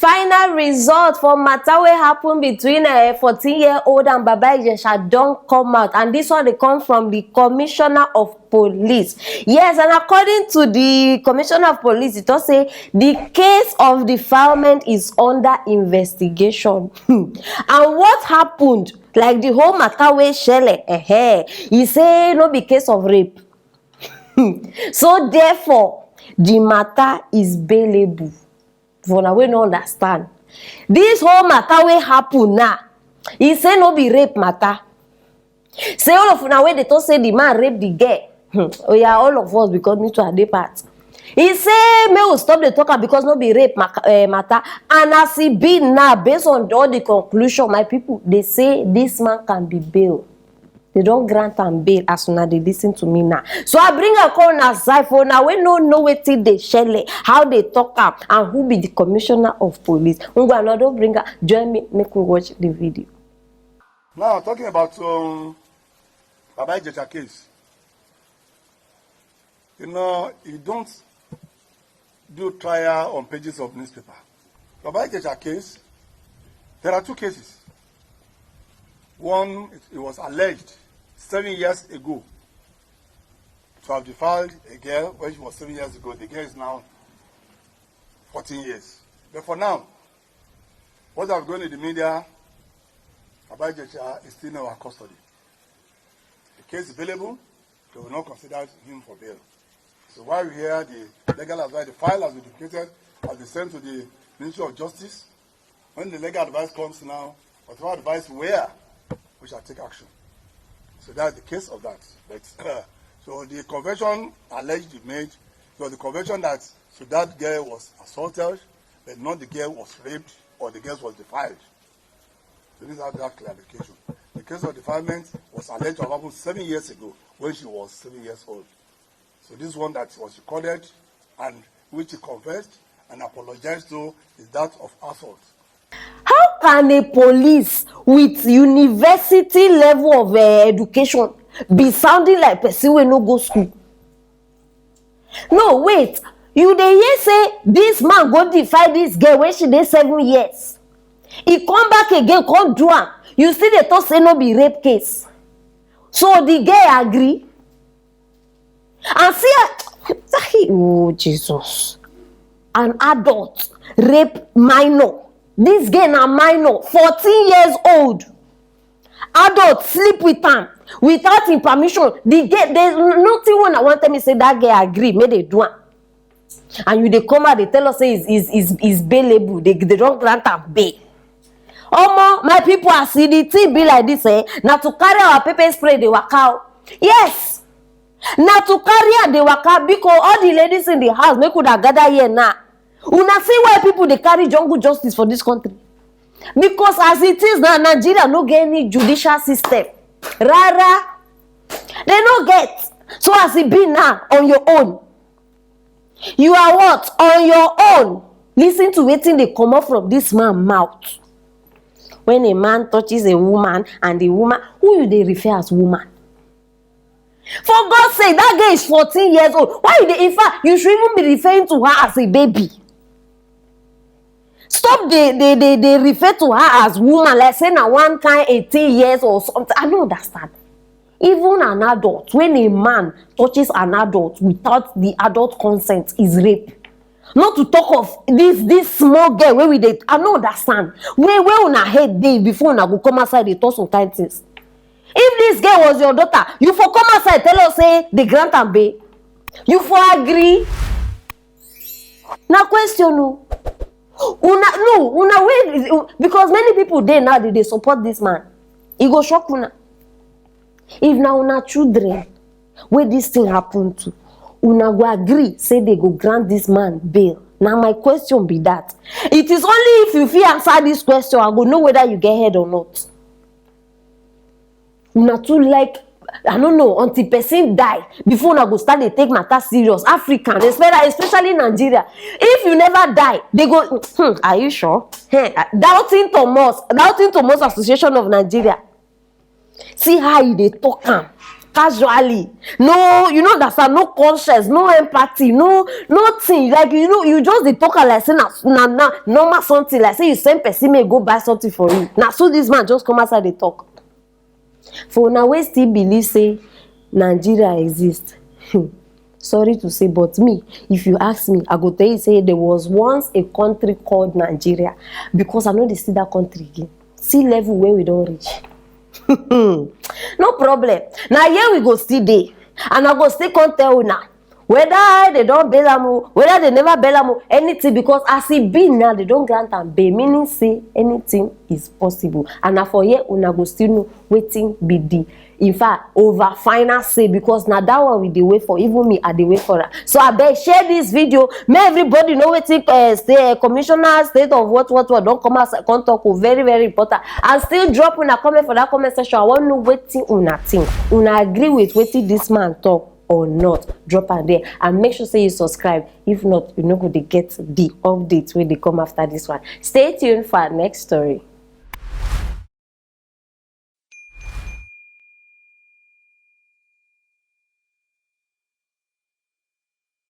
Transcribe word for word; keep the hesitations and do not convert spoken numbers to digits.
Final result for matter wey happen between eh, fourteen year old and Baba Ijesha don come out, and this one dey come from the commissioner of police. Yes, and according to the commissioner of police, e talk say the case of defilement is under investigation. And what happened, like, the whole matter wey shele, eh, e say no be case of rape. So therefore, the matter is bailable. For una wey no understand, this whole matter wey happen now, e say no be rape matter. Say all of una wey dey talk say the man rape the girl, hmm, oya, all of us, because me too, I dey part. E say make we stop dey talk am because no be rape ma- eh, matter. And as e be now, based on all the conclusion, my people, they say this man can be bail. They don grant am bail as una dey listen to me now. So I bring am come una side, for una wey no know wetin dey shele, how they talk am, and who be the commissioner of police. Ngwa, una don bring am. Join me, make we watch the video. Now, talking about um, Baba Ijesha case, you know, you don't do trial on pages of newspaper. Baba Ijesha case, there are two cases. One, it, it was alleged seven years ago to have defiled a girl when she was seven years ago. The girl is now fourteen years. But for now, what have gone in the media, Baba Ijesha is still in our custody. The case is available, they will not consider him for bail. So while we hear the legal advice, the file has been duplicated, has been sent to the Ministry of Justice. When the legal advice comes now, whatever advice we hear, we shall take action. So that's the case of that. But uh, so the convention alleged made, so the convention that so that girl was assaulted, but not the girl was raped or the girl was defiled. So this is that clarification. The case of defilement was alleged to have happened seven years ago when she was seven years old. So this one that was recorded and which he confessed and apologized to is that of assault. How can a police with university level of uh, education be sounding like person wey no go school? No, wait. You dey hear say this man go defy this girl when she dey seven years. He come back again, come do am. You still dey talk say no be rape case. So the girl agree. And see, ah, oh Jesus, an adult rape minor. This girl na minor, fourteen years old. Adult sleep with am without him permission. The girl, there's nothing when I want tell me say that girl agree, make they do am. And you dey come out, they tell us say is is is is bailable. They they don't grant am bail. Omo, my people, as e the thing be like this, eh? Now to carry our pepper spray, they waka. Yes, now to carry am, they waka because all the ladies in the house make una gather here now. Una see why people they carry jungle justice for this country. Because as it is now, Nigeria no get any judicial system. Rara, they no get. So as it be now, on your own, you are what? On your own. Listen to wetin dey comot from this man mouth. When a man touches a woman and the woman, who you dey refer as woman? For God's sake, that girl is fourteen years old. Why you dey, in fact, you should even be referring to her as a baby. Stop dey dey dey dey refer to her as woman like say na one kind eighteen years or something. I no understand. Even an adult, when a man touches an adult without the adult consent, is rape. Not to talk of this this small girl wey we dey, I no understand. Where where una head dey before una go come outside dey talk some kind things? If this girl was your daughter, you for come outside tell us say they grant am bail. You for agree? Na question o. Una no, una wey, because many people dey now, they dey support this man. E go shock una. If na una children wey this thing happen to, una go agree say they go grant this man bail? Na my question be that. It is only if you fit answer this question I go know whether you get head or not. Una too like, I no know, until person die before una go start dey take matter serious. African, especially especially Nigeria. If you never die, they go, hmm, are you sure? Hey, Doubting Thomas, Doubting Thomas Association of Nigeria. See how you dey talk am. casually. No, you know that, sir, no conscience, no empathy, no nothing. Like, you know, you just dey talk am like say na na na normal something, like say you send person make go buy something for you. Na so this man just come outside dey talk. For una wey still believe say Nigeria exist, sorry to say, but me, if you ask me, I go tell you say there was once a country called Nigeria, because I no dey see that country again. See level where we don reach. No problem. Na here we go still dey, and I go still come tell una whether they don bail am o, whether they never bail am o, anything, because as e be now, they don grant am bail, meaning say anything is possible. And na for here una go still know wetin be the, in fact, over final say, because na that one we dey wait for. Even me, I dey wait for am. So abeg, share this video, make everybody know wetin, uh, stay, uh, commissioner state of what what what don come out come talk o, very very important. And still drop una comment for that comment section. I wan know wetin una think. Una agree with wetin this man talk or not? Drop am there, and make sure say you subscribe. If not, you no go dey get the update wey dey come after this one. Stay tuned for our next story.